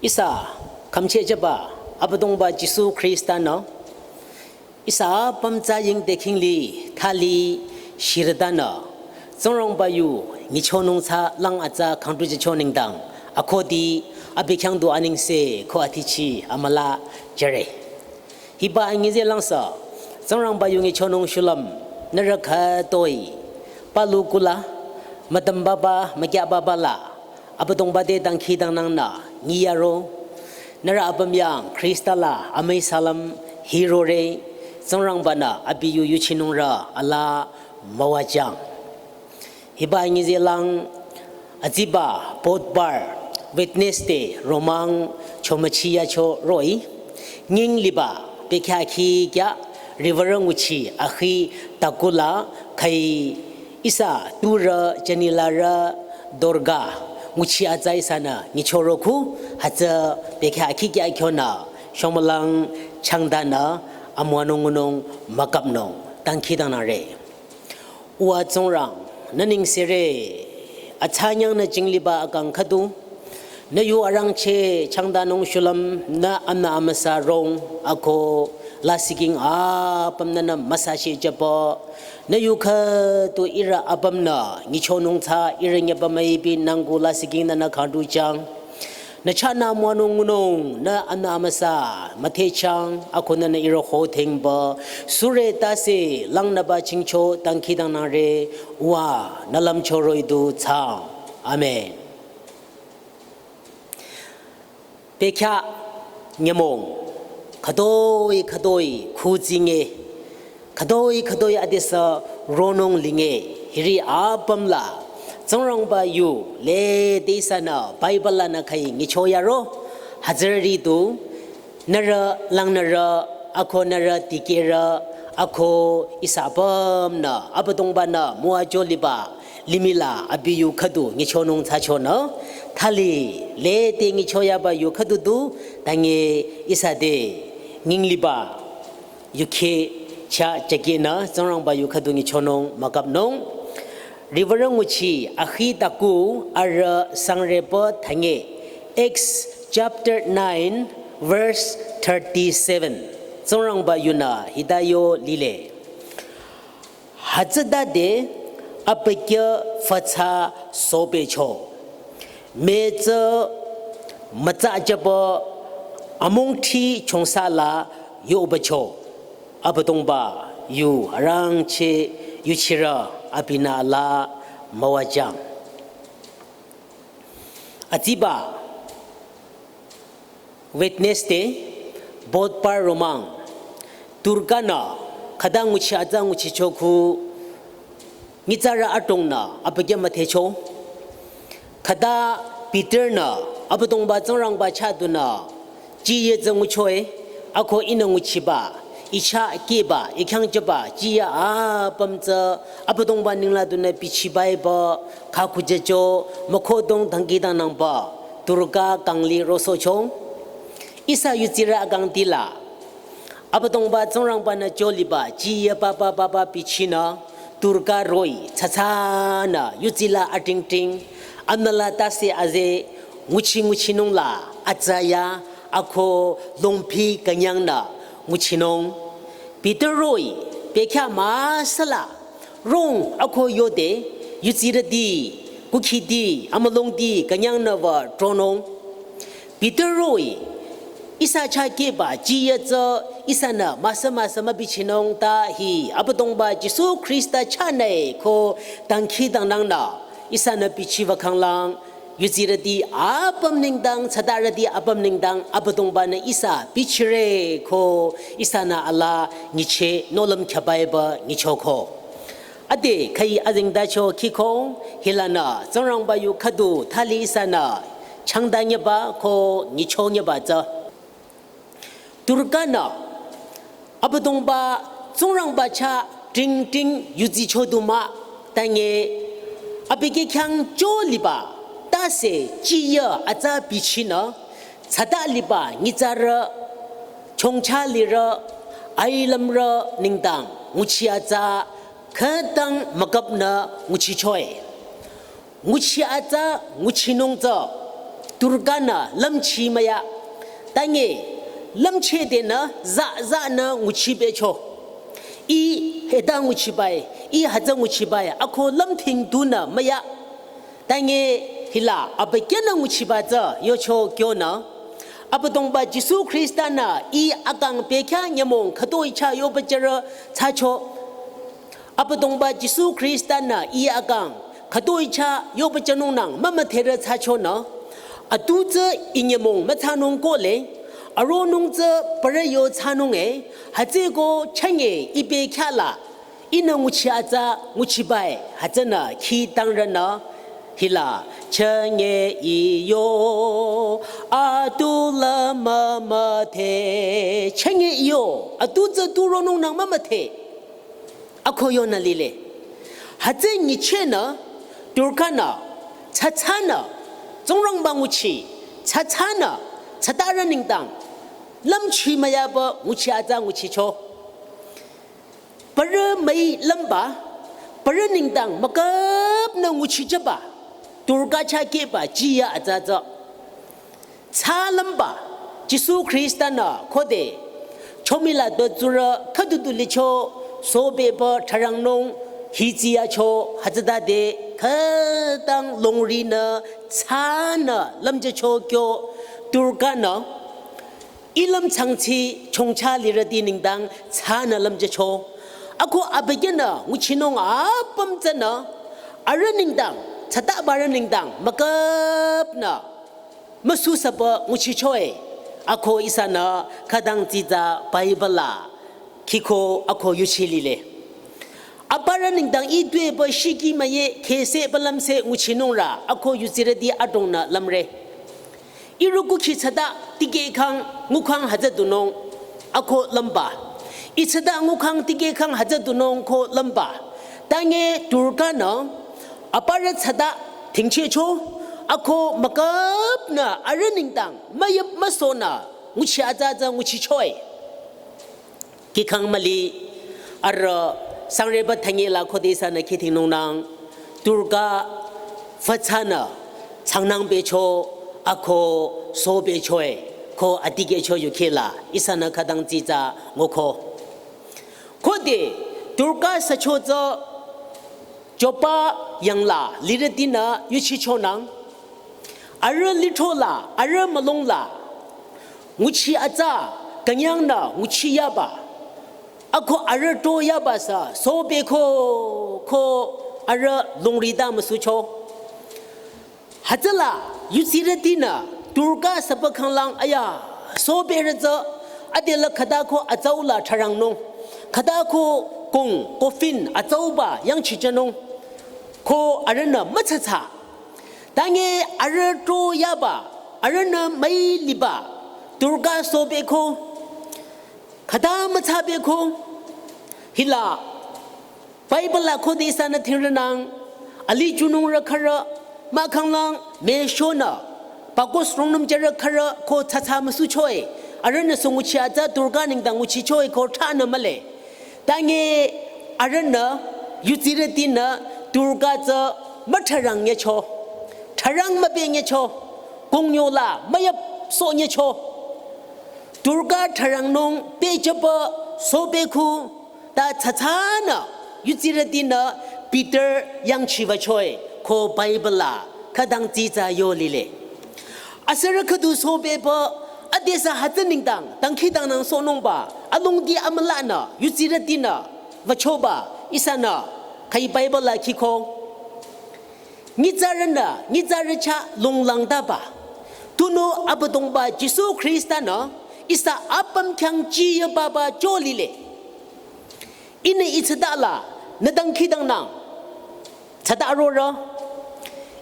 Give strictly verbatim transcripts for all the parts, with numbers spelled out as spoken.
Ihsa khümchehjüba Abüdongba Jisu Khrista-nü ihsa apüm tsü ying te khingli thali shirütanü Tsingrangba yu nyichonung tsü lang atsa khangtu jücho nengdang akhudi abi khyang du anengse ko athichi amüla jüre. Hiba anyi zeh langsü Tsingrangba yu nyichonung shulüm nührü khütoi palu kula mütümbaba mükyababa la Abüdongba te dangkhidangnangnü nyiyaro. Nührü apüm yang Khrista la amüi salüm hirore. Tsingrangba-nü abi yu yuchinungrü alaa müwajüng. Hiba anyi zeh lang aziba Budhbar Wednesday romang chomüchiyacho roh-i nying liba bekhyah khikya riwürü nguchi akhi takula khai ihsa turü jünirü Durga nguchi atsa ihsanü nyichoro khu hütsü bekhyah khikya kyonü shomülang changdanü amüwanung ngunung müküpnung dangkhidangnangre. Uwa Tsingrang, nü nengsere athsanyang nü jingliba akang khüdu nü yu arangcheh changdanung shulüm nü amnü amüsa rong ako lasihking apüm nünü müsashijüba nü yu khüdu ihrü apümnü nyichonung tsü ihrü nyüba müipi nangku lasihking nünü khangtu jüng. Nü chahnü amüwanung ngunung nü amnü amüsa müthehchang ako nünü ihrü ho thengba sure tase langnüba chingcho dangkhidangnangre. Uwa nü lümcho roh-i du thsaang. Amen. Bekhyah nyümong khütoi khütoi khutsinge khütoi khütoi adesü ronung linge hiri apüm la Tsingrangba yu lede ihsanü Bible lanü khai nyichoyaro. Hütsüri du nührü langnürü ako nührü dikehrü ako ihsa apümnü Abüdongba-nü müwajo liba limih la abi yu khüdu nyichonung thsachonü thali lede nyichoyaba yu khüdu du tange ihsa te nying liba yukheh chah jükehnü Tsingrangba yu khüdu nyichonung müküpnung. Riwürü nguchi akhi taku arüh sangreba thange Acts chapter nine verse thirty-seven. Tsingrangba yunü hita yo lile. Hütsütade abükyü fütsü sobecho. Mütsü mütsajüba amungthi chongsa la yobacho. Abüdongba yu arangcheh yuchirü abinü la müwajüng. Aziba Wednesday, Budhbar romang, Durga-nü khüta nguchi atsa nguchicho khu nyitsarü adrongnü abükyü müthehcho. Khüta Peter-nü Abüdongba Tsingrangba chah dunü jiye tsü nguchoe, ako ihnü nguchiba, i chah kehba, i khyang jüba jiye apüm tsü Abüdongba nengla dunü bichiba-i ba, khakujücho, mükhodong dangkhidangnangba Durga kangli rosohcho. Ihsa yudsirü akangti la Abüdongba Tsingrangba-nü joliba jiye papa papa bichinü Durga roh-i tsatsanü yudsi la atingting, amnü la tase aze nguchi nguchinung la atsaya ako longpi künyangnü nguchinung. Peter roh-i bekhyah müsala rong ako yode yudsirüti, kukhiti, amülongti künyangnü wü tronung. Peter roh-i ihsa chah kehba jiye tsü ihsanü müsa müsa mübichinung ta hi Abüdongba Jisu Khrista chahnü ko dangkhidangnangnü ihsanü bichiba khanglang, yudsirüti apüm nengdang, tsadarüti apüm nengdang Abüdongba-nü ihsa bichire ko ihsanü ala nyicheh nohlüm khyaba-i ba nyichoko. Ade khüi azengtacho khiko hilanü Tsingrangba yu khüdu thali ihsanü changdanyeba ko nyichonyeba tsü. Durga-nü Abüdongba Tsingrangba chah tingting yudzicho du mah, tange abike khyang joliba tase jiye atsa bichinü tsada liba nyitsarü, chongcha lirü, ailümrü nengdang nguchi atsa khütang müküpnü nguchichoe. Nguchi atsa nguchinung tsü Durga-nü lümchi müya. Tange lümchedenü za zanü nguchibecho. Ih hita nguchibai, ih hütsü nguchibai, ako lümthing dunü müya. Tange hila abükyünü nguchiba tsü yocho kyonü, Abüdongba Jisu Khrista-nü ih akang bekhyah nyümong khütoi chah yoba jürü thsacho. Abüdongba Jisu Khrista-nü ih akang khütoi chah yoba jünungnang mümüdherü thsachonü, atu tsü ih nyümong müthsanung kohle, aronung tsü parü yo thsanung e, hütsüeko chünye ih bekhyah la ihnü nguchi atsa nguchibai hütsünü khi tangrünü hila chünye iyo, atu la mümüdhe, chünye iyo, atu tsü tu ronungnang mümüdhe. Ako yonü lile. Hütsü nyichehnü, Durga-nü, thsatsanü, Tsingrangba nguchi, thsatsanü, thsatarü nengdang lümchi müyaba nguchi atsa nguchicho. Parü müi lümba, parü nengdang müküpnü nguchijüba, Durga chah kehba jiyü atsa tsü. Thsa lümba, Jisu Khrista-nü khode chomila dotsurü khüdudu licho sobeba thsarangnung hitsiyacho, hütsütade khütang longrinü thsanü lümjücho kyo, Durga-nü ih lümchangchi chongcha lirüti nengdang thsanü lümjücho. Ako abükyünü nguchinung apüm tsünü arüh nengdang, thsatabarü nengdang müküpnü müsusüba nguchichoe. Ako ihsanü khütang tsitsa Bible la khiko ako yuchi lile. Aparü nengdang ih tuepü shiki müye kheseh pü lümseh nguchinungrü ako yudsirüti adrongnü lümre. Ihrü kukhi thsata tikehkhang ngukhang hütsü dunung ako lümba. Ih thsata ngukhang tikehkhang hütsü dunung ko lümba. Tange Durga-nü aparü thsata thingchehcho, ako müküpnü arüh nengdang müyüp müsohnü nguchi atsa tsü nguchichoe. Kihkhang müli, arüh sangreba thangila khode ihsanü khithingnungnang, Durga füthsanü changnang becho, ako so bechoe, ko atikehcho yukhila ihsanü khütang tsitsa nguko. Khode Durga sücho tsü Joppa yangla lirütinü yuchichonang, arüh lithro la, arüh mülung la nguchi atsa künyangnü nguchiyaba, ako arüh to yaba sü sobeko, ko arüh longri ta müsucho. Hütsüla yudsirütinü Durga süpü khanglang aya soberü tsü, adela khütako atsau la thsarangnung, khütako kong coffin atsauba yangchijünung, ko arühnü müthsatsa. Tange arüh to yaba, arühnü müi liba Durga sobeko, khüta müthsabeko. Hila Bible la khode ihsanü thingrünang, ali junungrü khürü mahkhanglang meshonü pakos rungnüm jürü khürü ko thsatsa müsuchoe. Arühnü sü nguchi atsa Durga nengdang nguchichoe ko thranü mühle. Tange arühnü yudsirütinü Durga tsü müthrarang nyecho, thrarang mübe nyecho, kongyo la müyüp so nyecho. Durga thsarangnung pehjüpü sobekhu ta thsatsanü yudsirütinü Peter yangchiwüchoe, ko Bible la khütang tsitsa yo lile. Asürü khüdu sobepü adesü hütsü nengdang dangkhidangnang sohnungba alongdi amülanü yudsirütinü wüchoba ihsanü khüi Bible la khiko. Nyitsarünü nyitsarü chah longlangtaba, tunüo Abüdongba Jisu Khrista-nü ihsa apüm khyang jiyübaba cho lile. Ihnü ih thsata la nü dangkhidangnang thsata rorü,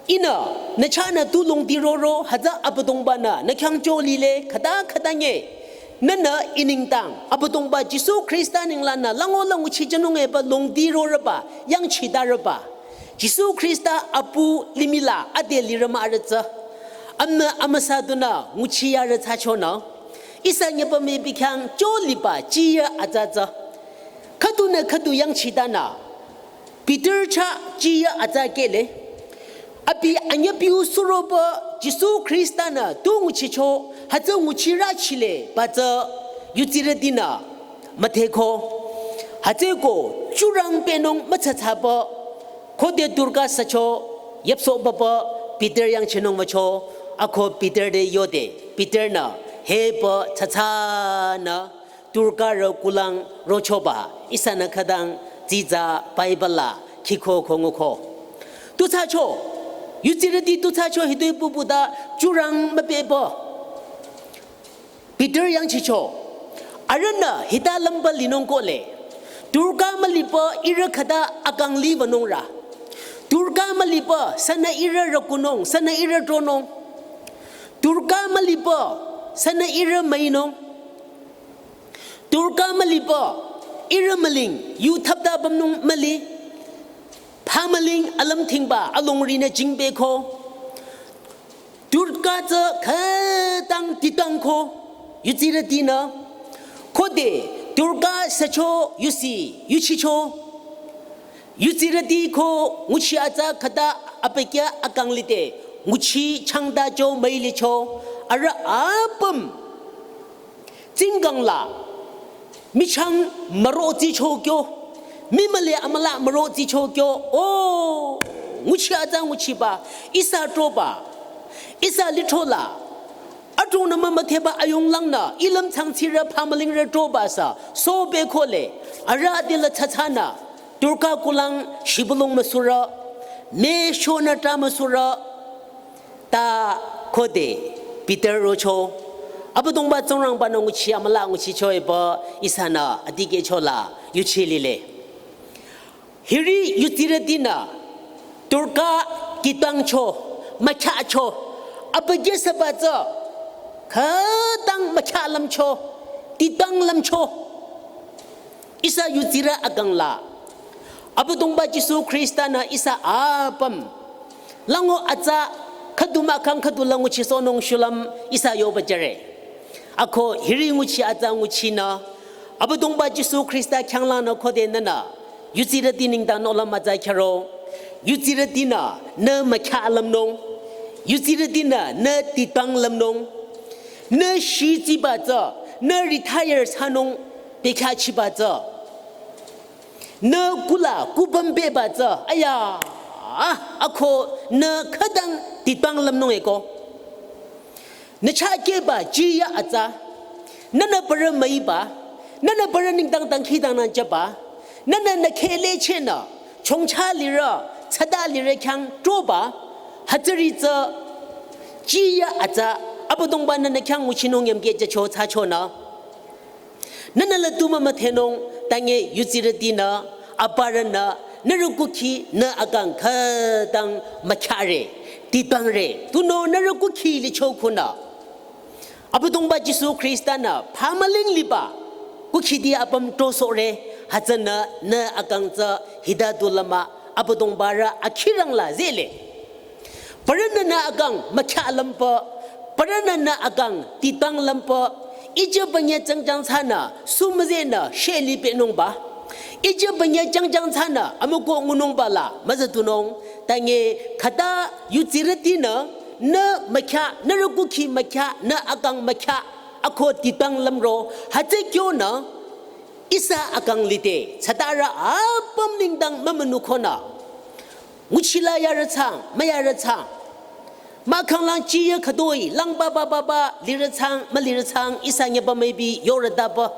ihnü nü chahnü tu longdi roro hütsü Abüdongba-nü nü khyang cho lile, khüta khüta nye. Nühnü ih nengdang Abüdongba Jisu Khrista nenglanü lango la nguchijünung epü longdi rorüba, yangchitarüba, Jisu Khrista apu limih la ade lirü mah arüh tsü, amnü amüsa dunü nguchiyarü thsachonü ihsa nyüpa müipi khyang cho liba jiyü atsa tsü, khüdunü khüdu yangchitanü Peter chah jiyü atsa kehle. Abi anyüpiu suroba Jisu Khrista-nü tu nguchicho, hütsü nguchirü chile, ba tsü yutsirütinü müdheko. Hütsüko jurang pehnung mütsatsaba, khode Durga sücho, yüpsohbaba Peter yangchinung mücho, ako Peter te yode, Peter-nü heba tsatsanü, Durgarü kulang rochoba, ihsanü khütang tsitsa Bible la khiko ko nguko. Tu thsacho, yutsirüti tu thsacho hitoi puputa jurang müpehba. Peter yangchicho, arühnü hita lümba linung kohle. Durga müliba ihrü khüta akang libanung rü. Durga müliba sünü ihrü rükunung, sünü ihrü tronung. Durga müliba sünü ihrü müinung. Durga müliba ihrü müling, yu thapta bamnung müli. Phamüling alümthingba alongrinü jingpehko. Durga tsü khütang titangko, yutsirütinü. Khode Durga sücho yusi, yuchicho. Yutsirüti ko nguchi atsa khüta abükyü akang lide, nguchi changtacho müilicho, arüh apüm tsingkang la, michang müro tsicho kyo, mimüle amüla müro tsicho kyo, o, nguchi atsa nguchiba, ihsa troba, ihsa lithro la, atronü mümüdheba ayunglangnü, ilüm tsangtsirü phamülingrü troba sü, sobe kohle, arüh adila tsatsanü, Durga kulang shibülung müsurü, me shonü ta müsurü, ta khode Peter rocho, Abüdongba Tsingrangba-nü nguchi amüla nguchicho eba ihsanü adikehcho la yuchi lile. Hiri yutsirütinü, Durga titangcho, mükyacho, abükyü süba tsü, khütang mükya lümcho, titang lümcho. Ihsa yutsirü akang la. Abüdongba Jisu Khrista-nü ihsa apüm. Lango atsa khüdu mahkhang khüdu la nguchisohnung shulüm ihsa yoba jüre. Ako hiri nguchi atsa nguchinü. Abüdongba Jisu Khrista khyanglangnü khode nünü. Yutsirüti nengdang nohlüm atsa khyaro. Yutsirütinü nü mükya lümnung. Yutsirütinü nü titang lümnung. Nü shitsiba tsü, nü retire thsanung bekhyah chiba tsü. Nü kula kubam beba tsü, aya, ako nü khütang titang lümnung eko. Nü chakeba jiya atsa, nünü parü müiba, nünü parü nengdang dangkhidangnang jüba, nünü nü kheh lechehnü, chongcha lirü, tsada lirü khyang troba, hütsüri tsü, jiya atsa, Abüdongba-nü nü khyang nguchinung yamkeh jücho thsachonü. Nünü la tu mümüdhenung, tange yutsirütinü, aparünü, nührü kukhi, nü akang khütang mükyare, titangre, tunüo nührü kukhi licho khunü. Abüdongba Jisu Khrista-nü phamüling liba, kukhiti apüm trosohre, hütsünü, nü akang tsü hita du lümah, Abüdongba rü akhirang la zehle. Parünü nü akang mükya lümpa, parünü nü akang titang lümpa, ije banye jangjang thsanü, sumüzenü, sheli pehnungba. Ije banye jangjang thsanü, amüko ngunungba la, müzütunung, tange khüta yutsirütinü, nü mükya, nührü kukhi mükya, nü akang mükya, ako titang lümro, hütsü kyonü, ihsa akang lide, tsadarü apüm nengdang mümünukhonü. Nguchila yarü thsang, müyarü thsang. Mahkhang lang chiye khütoi, lang ba ba ba ba, lirü thsang, mülirü thsang, ihsa nyeba maybe, yorü daba.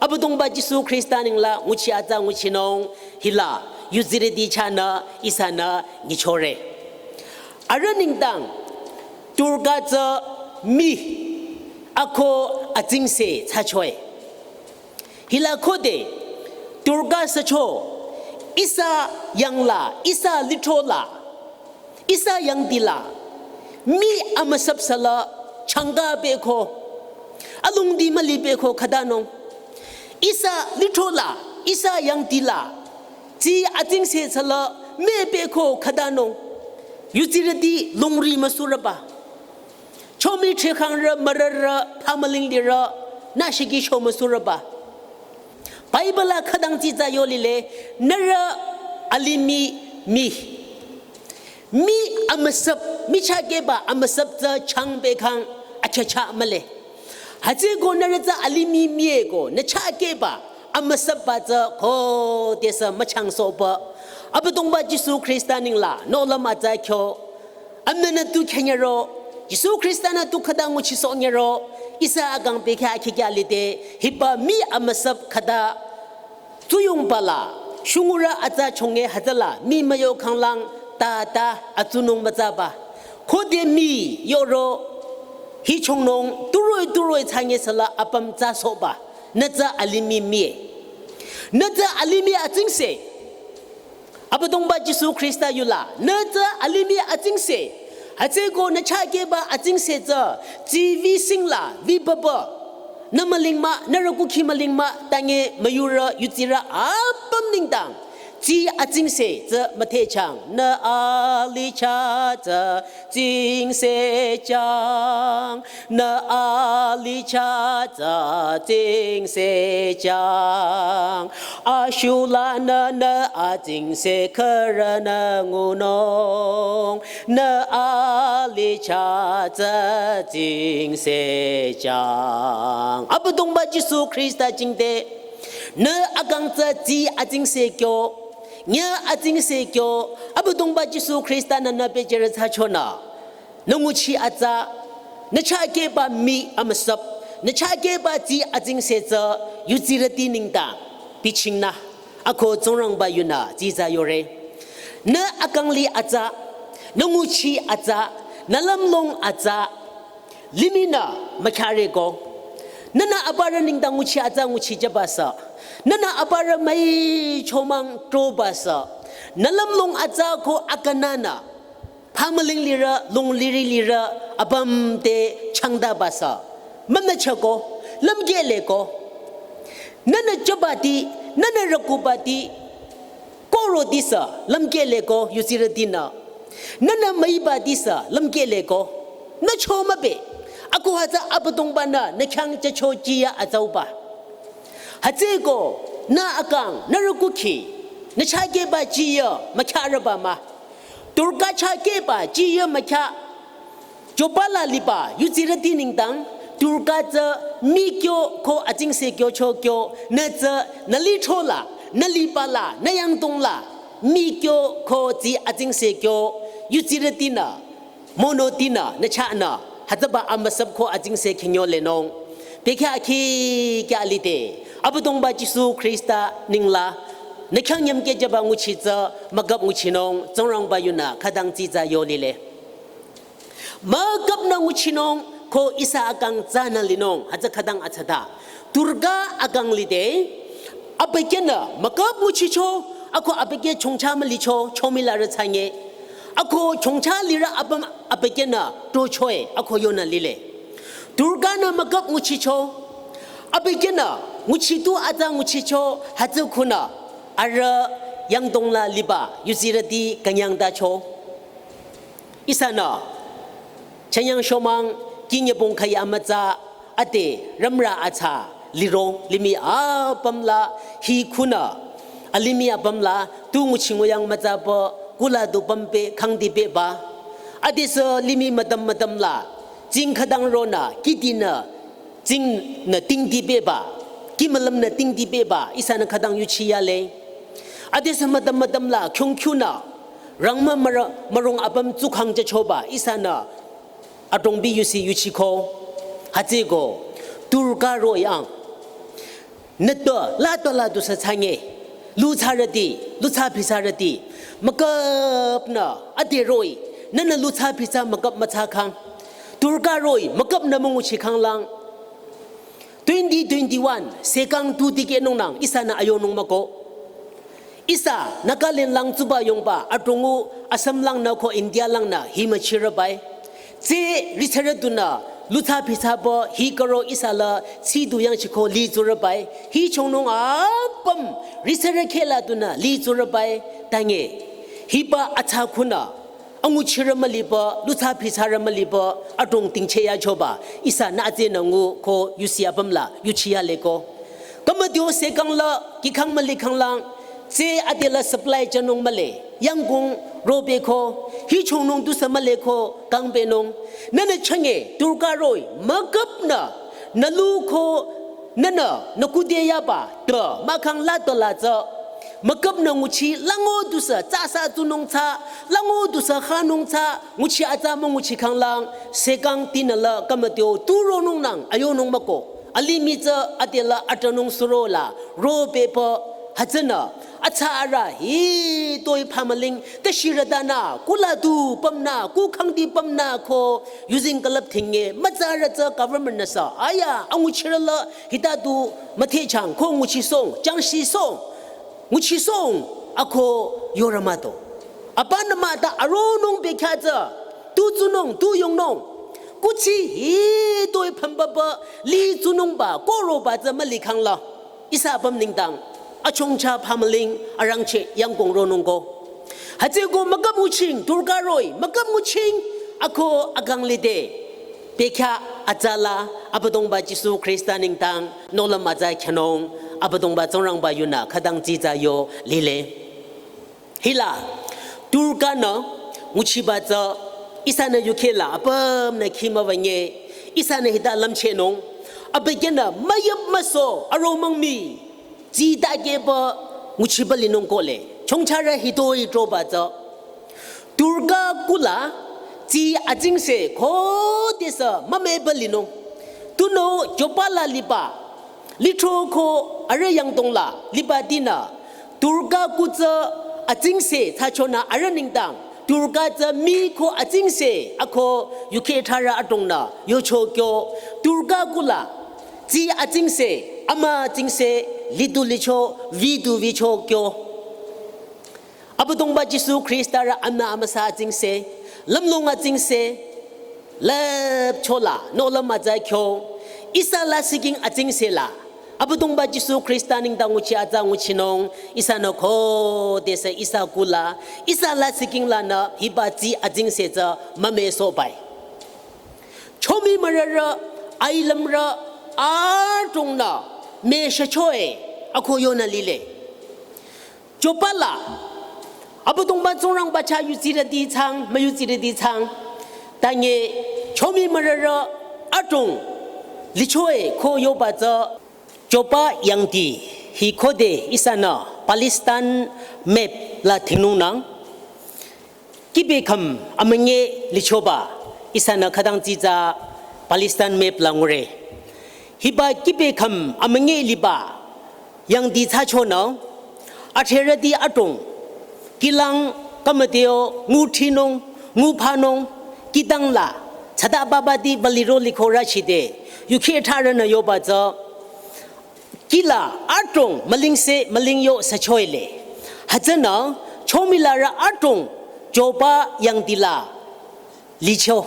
Abüdongba Jisu Khrista nengla, nguchi atsa nguchinung, hila, yutsirüti chahnü, ihsanü, nyichore. Arüh nengdang, Durga tsü mii, ako atsingse thsachoe. Hila khode, Durga sücho, ihsa yangla, ihsa lithro la, ihsa yangdi la, mii amüsap sala, changa beko, alungdi müli beko khütanung. Ihsa lithro la, ihsa yangdi la, tsi atsingse sala, mii beko khütanung. Yutsirüti lungri müsurüba. Chomi chekhangrü mürürü phamüling lirü nü shiki cho müsurüba. Bible la khütang tsitsa yo lile nührü alimih mii. Mii amüsap, mii chakeba amüsap tsü changbe khang akhyacha mühle. Hütsüeko nührü tsü alimih mii-e ko nü chakeba amüsapba tsü khodesü müchangsohba. Abüdongba Jisu Khrista nengla nohlüm atsa kyo. Amüna tu khenyero, Jisu Khrista-nü tu khüta nguchisohnyero, ihsa akang bekhyah akhikya lide, hiba mii amüsap khüta tsuyongba la, shungura atsa chonge hütsüla mii müyo khanglang tata atsunung mütsaba. Khode mii yoro, hi chongnung turoi turoi thsange süla apüm tsasohba, nü tsü alimih mii-e. Nü tsü alimih atsingse. Abüdongba Jisu Khrista yula, nü tsü alimih atsingse. Hütsüeko nü chakeba atsingse tsü, tsivi singla, vi baba. Nü mülingmah, nührü kukhi mülingmah, tange müyurü, yutsirü, apüm nengdang. Tsi atsingse tsü müthehchang, nü alicha tsü tsingse chang. Nü alicha tsü tsingse chang. Ashulanü nü atsingse khürünü ngunung. Nü alicha tsü tsingse chang. Abüdongba Jisu Khrista jingte. Nü akang tsü tsi atsingse kyo. Nyi atsingse kyo. Abüdongba Jisu Khrista-nü nü pehjürü thsachonü. Nü nguchi atsa, nü chakeba mii amüsap, nü chakeba tsi atsingse tsü, yutsirüti nengdang, bichingnü, ako Tsingrangba yunü, tsitsa yore. Nü akang li atsa, nü nguchi atsa, nü lümlong atsa, limihnü mükhyare ko. Nünü aparü nengdang nguchi atsa nguchijüba sü. Nünü aparü müi chomang troba sü. Nü lümlong atsa ko akananü. Phamüling lirü, lungliri lirü, apüm te changdaba sü. Mümüchako, lümkehle ko. Nünü jübati, nünü rükubati, koro disü, lümkehle ko, yutsirütinü. Nünü müibati sü, lümkehle ko. Nü cho mübe, ako hütsü Abüdongba-nü, nü khyang jücho jiya atsauba. Hütsüeko, nü akang, nü rükukhi, nü chakeba jiya, mükhyarüba mah. Durga chakeba jiya mükhya. Jopala liba, yutsirüti nengdang, Durga tsü mii kyo ko atsingse kyo cho kyo, nü tsü nü lichola, nü libala, nü yangdongla, mii kyo ko tsi atsingse kyo, yutsirütinü, monotinü, nü chahnü, hütsüba amüsap ko atsingse khenyo lenung. Bekhyah akhikya lide, Abüdongba Jisu Khrista nengla, nü khyang nyümkeh jüba nguchi tsü, mükap nguchinung, Tsingrangba yunü, khütang tsitsa yo lile. Mükapnü nguchinung ko ihsa akang tsünü linung, hütsü khütang atsata. Durga akang lide, abükyünü mükap nguchicho, ako abükyü chongcha mülicho, chomilarü thsange. Ako chongcha lirü apüm abükyünü tochoe, ako yonü lile. Durga-nü mükap nguchicho, abükyünü nguchitu atsa nguchicho, hütsü khunü, arüh yangdongla liba, yutsirüti künyangtacho. Ihsanü, chanyang shomang, kinyebong khaya mütsa, ate, rümrü atsa, liro, limih apümla, hi khunü, alimih apümla, tu nguchi nguyang mütsaba, kula du pümpe, khangdi peba. Ate sü limih mütüm mütümla, tsing khütang ronü, kitinü, tsingnü tingdi peba, kimülümnü tingdi peba, ihsanü khütang yuchiyale. Ate sü mütüm mütümla, khyung khyunü, rangmü mürü-, mürung apüm tsukhang jüchoba, ihsanü, adrongbi yusi yuchiko, hütsüeko, Durga royang. Nütpü, latpü la du sü thsange, luthsarüti, luthsa phisarüti, mükapnü, ade roh-i, nünü luthsa phisa mükap müthsakhang. Durga roh-i, mükapnü münguchikhanglang. Twenty twenty-one, sekang tu tikehnungnang, ihsanü ayonung müko. Ihsa, Nagaland lang tsuba yongba, adrongnü, Assam langnü ko India langnü, hi müchirübai. Tsü risarü dunü, luthsa phisaba, hi karo ihsa la, tsi du yangchiko li tsurübai. Hi chongnung apüm, risarü khehla dunü, li tsurübai. Tange, hiba atsa khunü, anguchirü müliba, luthsa phisarü müliba, adrong tingcheh yachoba, ihsanü atsünü ngu ko yusi apümla, yuchiyale ko. Kamadio sekang la, kikhang mülikhanglang, tsü adela supply jünung mühle, yangkong Robe ko, hi chongnung tusü mühle ko, kangbenung. Nünü chünye, Durga roh-i, müküpnü, nü lu ko, nünü, nü kude yaba, tü, mahkhang la tü la tsü. Müküpnü nguchi, lango tusü, tsasa tunung tsü, lango tusü khanung tsü, nguchi atsa münguchi khanglang, sekang tinü la, kamateo, tu ronung nang, ayonung müko. Alimih tsü, ade la, atanung suro la, robe pü, hütsünü, atsa arüh, hitoi phamüling, tashirütanü, kula tu pümnü, ku khangdi pümnü ko, using kalap thinge, mütsarü tsü government nü sü, aya, anguchirü la, hita tu, müthehchang, ko nguchisong, changshi song, nguchisong, ako, yoramato. Apa nü mah ta aronung bekhyah tsü, tu tsunung, tu yongnung, kuchi, hitoi phambaba, li tsunungba, ko roba tsü mülikhang la. Ihsa apüm nengdang, achongcha phamüling, arangcheh yangkong ronung ko. Hütsüko müküp nguching, Durga roh-i, müküp nguching, ako akang lide. Bekhyah atsa la, Abüdongba Jisu Khrista nengdang, nohlüm atsa khyünung, Abüdongba Tsingrangba yunü, khütang tsitsa yo, lile. Hila, Durga nü, nguchiba tsü, ihsanü yukheh la, apümnü khimüwa nye, ihsanü hita lümchehnung, abükyünü, müyüp müso, aromang mii, tsita keba, nguchiba linung kohle, chongcharü hitoi troba tsü. Durga kula, tsi atsingse, khodesü, mümüba linung. Tunüo, Joppa la liba, lithro ko, arüh yangdong la, liba tinü, Durga ku tsü atsingse thsachonü arüh nengdang, Durga tsü mii ko atsingse ako yukheh tharü adrongnü yocho kyo, Durga kula, tsi atsingse, ama atsingse, lidu licho, vidu vicho kyo. Abüdongba Jisu Khrista rü anü amüsa atsingse, lümlong atsingse, lüpchola, nohlüm atsa kyo, ihsa la siking atsingse la, Abüdongba Jisu Khrista nengdang nguchi atsa nguchinung, ihsanü khodesü ihsa kula, ihsa la siking lanü hiba tsi atsingse tsü mümüsobai. Chomi mürürü, ailümrü, adrongnü, müshachoe, ako yonü lile. Joppa la, Abüdongba Tsingrangba chah yutsirüti chang, müyutsirüti chang. Tanye, chomi mürürü, adrong, lichoe ko yoba tsü, Joppa yangdi, hi khode ihsanü, Palestine map la thingnungnang. Kipe kham amünyi lichoba, ihsanü khütang tsitsa Palestine map la ngure. Hiba kipe kham amünyi liba, yangdi thsachonü, athrerüti adrong, kilang kamateo, nguthinung, nguphanung, kidang la, tsada babati baliro likhorü chide, yukheh tharünü yoba tsü, kila adrong mülingse müling yo sachoile. Hütsünü chomilarü adrong Joppa yangdi la licho.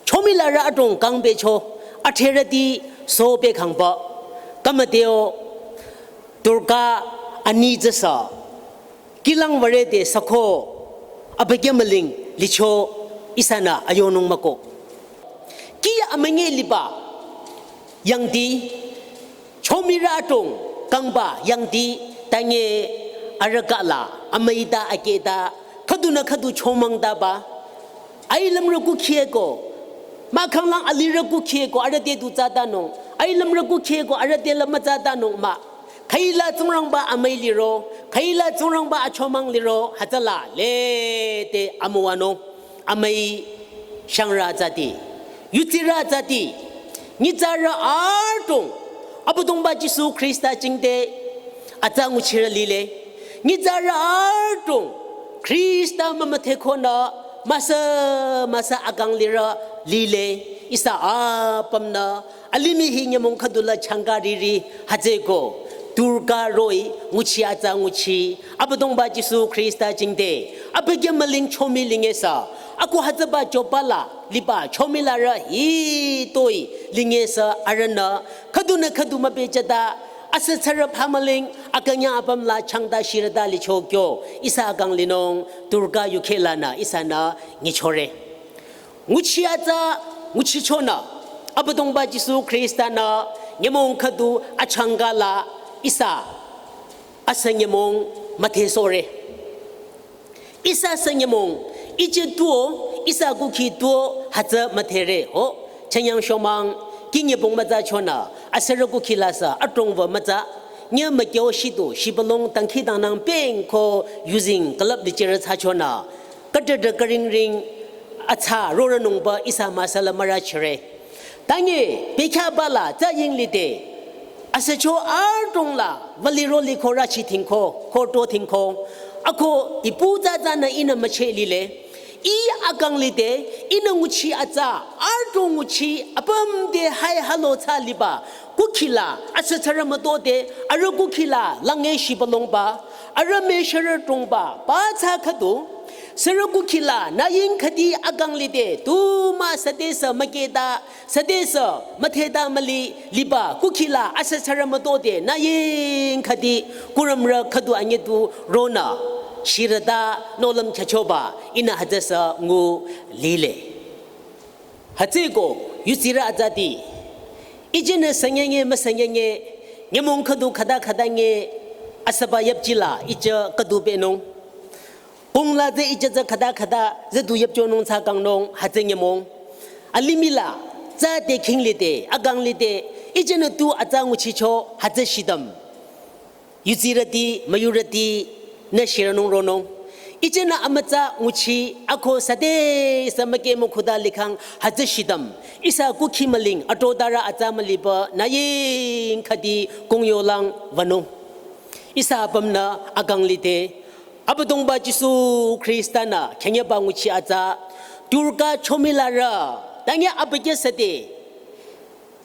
Chomilarü adrong kangbecho athrerüti sobe khangba. Kamateo Durga ani tsüsa. Kilang würe te sakho, abükyü müling licho ihsanü ayonung müko. Ki amünyi liba, yangdi, chomirü adrong, kangba, yangdi, tanye, arüh kala, amüita, aketa, khüdunü khüdu chomangdaba, ailümrü kukhi ko, mahkhanglang alirü kukhi ko, arüh te du tsatanung, ailümrü kukhi ko, arüh te la mütsatanung mah. Khüila Tsingrangba amüi liro, khüila Tsingrangba achomang liro, hütsüla lete amüwanung, amüi shangrü tsati, yutsirü tsati, nyitsarü adrong, Abüdongba Jisu Khrista jingte, atsa nguchirü lile, nyitsarü adrong, Khrista mümüdhekonü, müsa, müsa akang lirü lile, ihsa apümnü, alimih hi nyümong khüdula changka riri, hütsüko, Durga roh-i, nguchi atsa nguchi, Abüdongba Jisu Khrista jingte, abükyü müling chomi lingesa, ako hütsüba Joppa la, liba chomilarü hitoi lingesa arühnü, khüdunü khüdu mübechata, asü tsarü phamüling, akünyang apüm la changta shirüta licho kyo, ihsa akang linung, Durga yukheh lanü, ihsanü, nyichore. Nguchi atsa, nguchichonü, Abüdongba Jisu Khrista nü, nyümong khüdu achangka la, ihsa, asü nyümong müdhesore. Ihsa sü nyümong, iche tuo, ihsa kukhi tuo, hütsü müdhere ho. Chanyang shomang, kinye pong mütsa chonü, asürü kukhi la sü, adrong wü mütsa, nye mükyo shitu, shibülung dangkhidangnang peng ko, yuzeng külüp lichere tsü chonü, kadede karingring, atsa, rorünungba, ihsa müsala mürachire. Tanye, bekhyah bala, tsü ying lide, asücho adrong la, wüliro liko rachi tingko, korto tingko. Ako ipu tsütsünü ihnü müche lile. Ih akang lide, ihnü nguchi atsa, adrong nguchi, apüm te hai halo tsü liba. Kukhi la, asütsürü mütode, arüh kukhi la, lange shibülungba, arüh mesharü drongba, ba tsü khüdu. Sürü kukhi la, nü ying khüdi akang lide, tu mah süte sü müketa, süte sü, mütheta müli, liba, kukhi la, asütsürü mütode, nü ying khüdi, kurümrü khüdu anyetu, ronü, shirüta, nohlüm khyüchoba, ihnü hütsü sü ngu lile. Hütsüko, yudsirü atsati, ichenü sünyenye, müsünyenye, nyümong khüdu khüta khüta nye, asüba yüpchila, iche khüdu benung. Kung la tsü iche tsü khüta khüta, tsü du yüpchonung tsü kangnung, hütsü nyümong. Alimih la, tsü te khing lide, akang lide, ichenü tu atsa nguchicho, hütsü shidüm. Yudsirüti, müyurüti, nü shirünung ronung. Ichenü amütsa nguchi, ako süte sü müke mükhuda likhang, hütsü shidüm. Ihsa kukhi müling, atrodarü atsa müliba, nü ying khüdi kung yolang wünung. Ihsa apümnü akang lide, Abüdongba Jisu Khrista-nü khenyeba nguchi atsa, Durga chomilarü, tanye abükyü süte,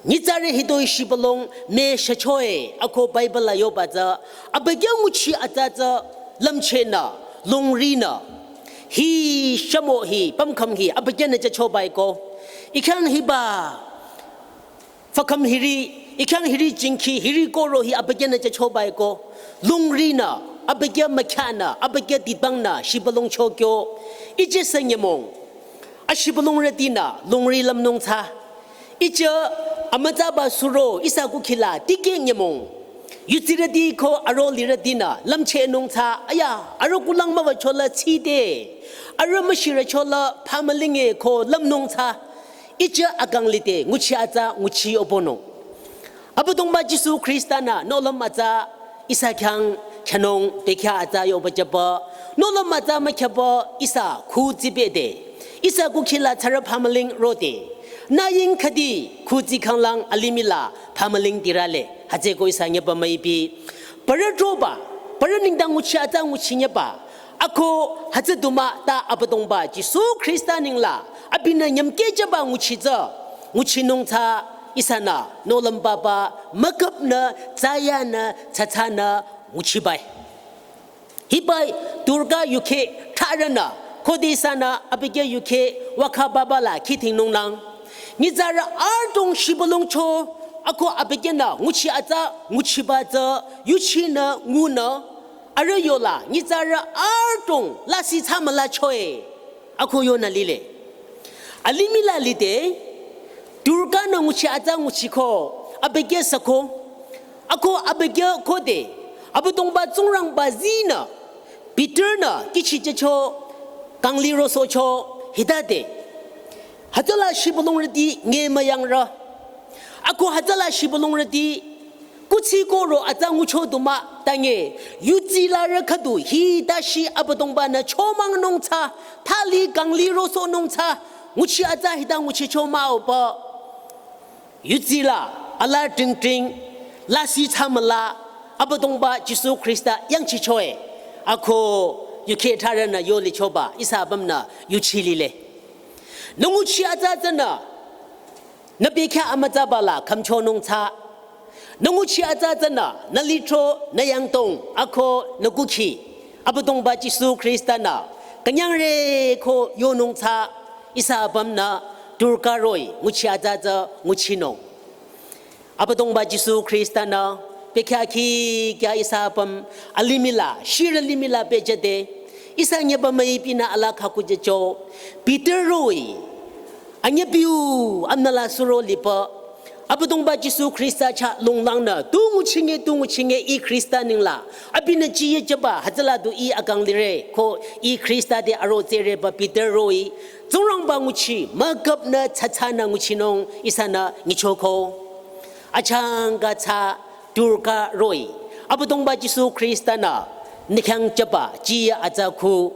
nyitsarü hitoi shibülung me shüchoe, ako Bible la yoba tsü, abükyü nguchi atsa tsü, lümchehnü, lungrinü, hi shamo hi, pümkhüm hi, abükyünü jüchobae ko, ikhyang hiba, fükhüm hiri, ikhyang hiri jingkhi, hiri koro hi abükyünü jüchobae ko. Lungrinü, abükyü mükyanü, abükyü dibangnü, shibülung chokyo. Iche sü nyümong. Ashibülungrütinü, lungri lümnung tsü. Iche, amütsaba suro, ihsa kukhi la, tikeh nyümong. Yudsirüti ko aro lirütinü, lümchehnung tsü, aya, aro kulang müwücho la tside. Aro müshirücho la, phamülinge ko lümnung tsü. Iche akang lide nguchi atsa nguchi obonung. Abüdongba Jisu Khrista-nü nohlüm atsa ihsa khyang khyanung bekhyah atsa yoba jüba. Nohlüm atsa mükhyaba ihsa khu tsibede. Ihsa kukhi la tsarü phamüling rode. Nü ying khüdi khu tsikhanglang alimih la phamüling dirale. Hütsüko ihsa nyeba müipi. Parü droba, parü nengdang nguchi atsa nguchi nyeba. Ako hütsü du mah ta Abüdongba Jisu Khrista nengla, abinü nyümkeh jüba nguchi tsü, nguchinung tsü ihsanü, nohlüm papa, müküpnü, tsayanü, tsatsanü, nguchibae. Hibae, Durga yukheh, tharünü, khode ihsanü, abükyü yukheh, wakha papa la, khidhingnungnang. Nyitsarü adrong shibülung cho, ako abükyünü, nguchi atsa, nguchiba tsü, yuchinü, ngunü, arüh yola, nyitsarü adrong lasih tsü mülachoe. Ako yonü lile. Alimih la lide, Durga-nü nguchi atsa nguchiko, abükyü süko. Ako abükyü khode, Abüdongba Tsingrangba zinü, Peter-nü kihchi jücho, kangli rosohcho, hitade. Hütsüla shibülungrüti nge müyangrü. Ako hütsüla shibülungrüti kuthsi koro atsa ngucho du mah tanye, yudsi larü khüdu hi dashi Abüdongba-nü chomangnung tsü, thali kangli rosohnung tsü, nguchi atsa hita nguchicho mah-o pü. Yudsi la, ala tingting, lasih tsü müla, Abüdongba Jisu Khrista yangchichoe. Ako yukheh tharünü yolichoba, ihsa apümnü yuchi lile. Nü nguchi atsa tsünü, nü bekhyah amütsaba la khümchonung tsü. Nü nguchi atsa tsünü, nü lithro, nü yangdong, ako nü kukhi. Abüdongba Jisu Khrista-nü, künyangre ko yonung tsü, ihsa apümnü, Durga roh-i, nguchi atsa tsü, nguchinung. Abüdongba Jisu Khrista-nü, bekhyah khikya ihsa apüm, alimih la, shirü limih la pehjüde, ihsa nyeba müipinü ala khakujücho, Peter roh-i, anyepiu, amnala suro lipü, Abüdongba Jisu Khrista chah longlangnü, tu nguchinge, tu nguchinge, ih Khrista nengla. Abinü jiyü jüba, hütsüla du ih akang lire, ko ih Khrista te aro tsere ba Peter roh-i. Tsingrangba nguchi, müküpnü tsatsanü nguchinung, ihsanü nyichoko. Achangka tsü turka roh-i. Abüdongba Jisu Khrista-nü nü khyang jüba jiyü atsa khu.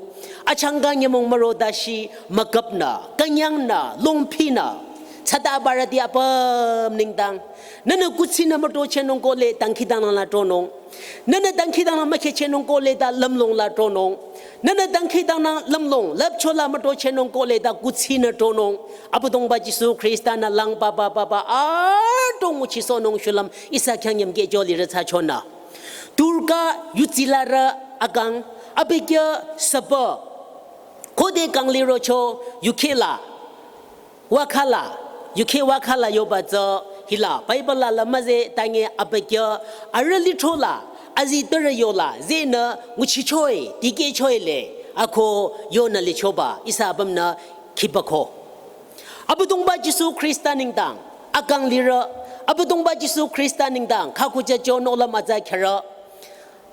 Achangka nyümong müro dashi müküpnü, künyangnü, longpinü. Tsüta barüti apüm nengdang. Nünü kuthsinü mütochehnung kohle dangkhidangnang la tronung. Nünü dangkhidangnang mükhehchehnung kohle ta lümlong la tronung. Nünü dangkhidangnang lümlong, lüpchola mütochehnung kohle ta kuthsinü tronung. Abüdongba Jisu Khrista-nü lang papa papa atong nguchisohnung shulüm ihsa khyang nyümkeh jolirü tsü chonü. Turka yutsilarü akang, abükyü süpü. Khode kang lirocho yukhela. Wakhala, yukheh wakhala yoba tsü hila, Bible la la müze tange abükyü, arüh lithrola, azi törü yola, zenü nguchichoe, dikehchoe le, ako yonü lichoba, ihsa apümnü khibako. Abüdongba Jisu Khrista nengdang, akang lirü, Abüdongba Jisu Khrista nengdang, khakuja jo nola müza kherü.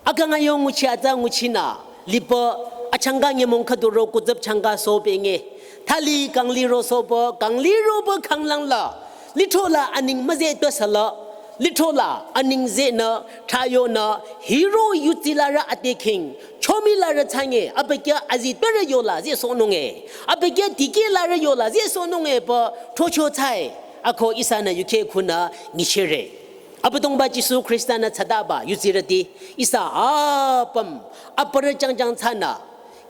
Akang ayong nguchi atsa nguchinü, lipü, achangka nyümong khüduro kuzüp changka sohpenge. Thali kang liro sohpü, kang liropü khanglang la. Lithrola aning müze tösala. Lithrola aning zenü, thayonü, hiro yutsilarü atekhing. Chomilarü tsange, abükyü azi törü yola zehsohnunge. Abükyü dikehlarü yola zehsohnunge pü, throcho tsüe. Ako ihsanü yukheh khunü nyichehre. Abüdongba Jisu Khrista-nü tsütaba yutsirüti, ihsa apüm, aparü jangjang tsünü,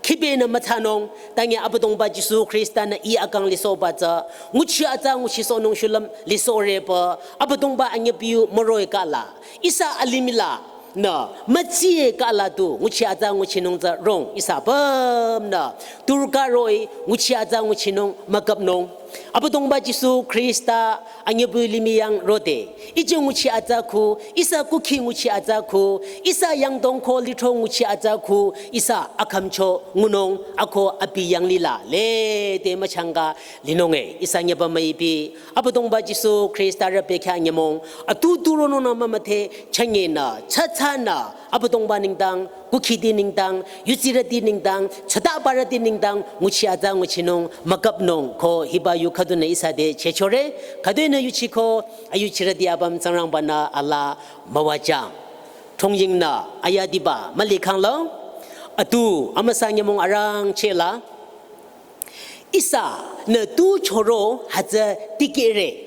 khibenü müthsanung, tange Abüdongba Jisu Khrista-nü ih akang lisohba tsü, nguchi atsa nguchisohnung shulüm lisohre pü, Abüdongba anyüpiu müroh-i kala, ihsa alimih la, nü, mütsiye kala tu, nguchi atsa nguchinung tsü rong, ihsa apümnü, turka roh-i, nguchi atsa nguchinung, müküpnung. Abüdongba Jisu Khrista anyüpü limih yang rode. Ije nguchi atsa khu, ihsa kukhi nguchi atsa khu, ihsa yangdong ko lithro nguchi atsa khu, ihsa akhümcho ngunung ako abi yanglih la lede müchangka linunge. Ihsa nyüba müipi, Abüdongba Jisu Khristarü bekhyah nyümong, atu turonungnü mümüdhe, changenü, tsatsanü, Abüdongba nengdang, kukhiti nengdang, yutsirüti nengdang, tsüta barüti nengdang, nguchi atsa nguchinung, müküpnung, ko hiba yu khüdunü ihsa te chehchore, khüdunü yuchiko, ayuchirüti apüm Tsingrangba-nü alaa müwajüng. Thongyingnü, ayadiba, mülikhanglo, atu, amüsa nyümong arangcheh la, ihsanü tu choro hütsü dikehre.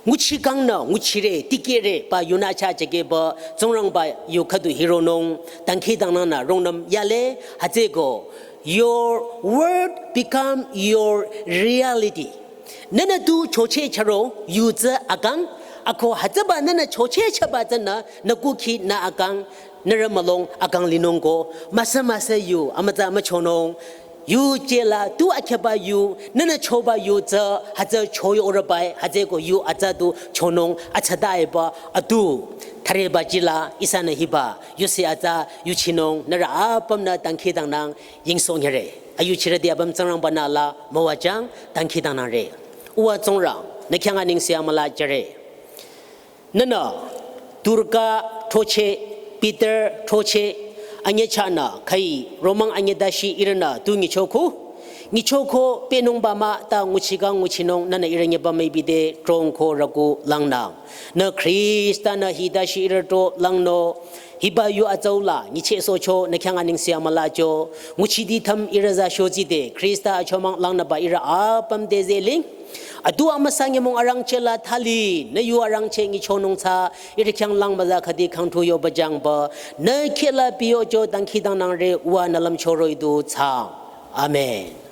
Nguchikangnü nguchire dikehre pü yunü chah jekeba Tsingrangba yu khüdu hironung dangkhidangnangnü rungnüm yale hütsüko your word become your reality. Nünü tu chocheh charo yu tsü akang, ako hütsüba nünü chocheh chaba tsünü nü kukhi nü akang, nührü mülong akang linungko, müsa müsa yu, amütsa müchonung, yu jela, tu akheba yu, nünü choba yu tsü, hütsü choyo orübai, hütsüko yu atsa tu chonung, atsa daiba, atu, thareba jila, ihsanü hiba, yusi atsa, yuchinung, nührü apümnü dangkhidangnang, yingsohnyere. Ayuchirüti apüm Tsingrangba-nü alaa, müwajüng, dangkhidangnangre. Uwa Tsingrang, nü khyang anengse amüla jüre. Nünü, Dorka throcheh, Peter throcheh, anyüchahnü, khai, romang anyüdashi ihrünü, tu nyichoko. Nyichoko, pehnungba mah, ta nguchikang nguchinung, nünü ihrü nyüba müipi te, trong ko rüku langnü. Nü Khrista-nü hidashi ihrü to langno, hiba yu atsaula, nyichehsohcho, nü khyang anengse amülacho, nguchiti tham ihrü za shotsi te, Khrista achomang langnüba ihrü apüm te zeling. Atu amüsa nyümong arangcheh la thali, nü yu arangcheh nyichonung tsü, ihrü khyang langba za khüdi khangthu yoba jangba, nü kheh la piyocho dangkhidangnangre uwa nü lümcho roh-i du tsang. Amen.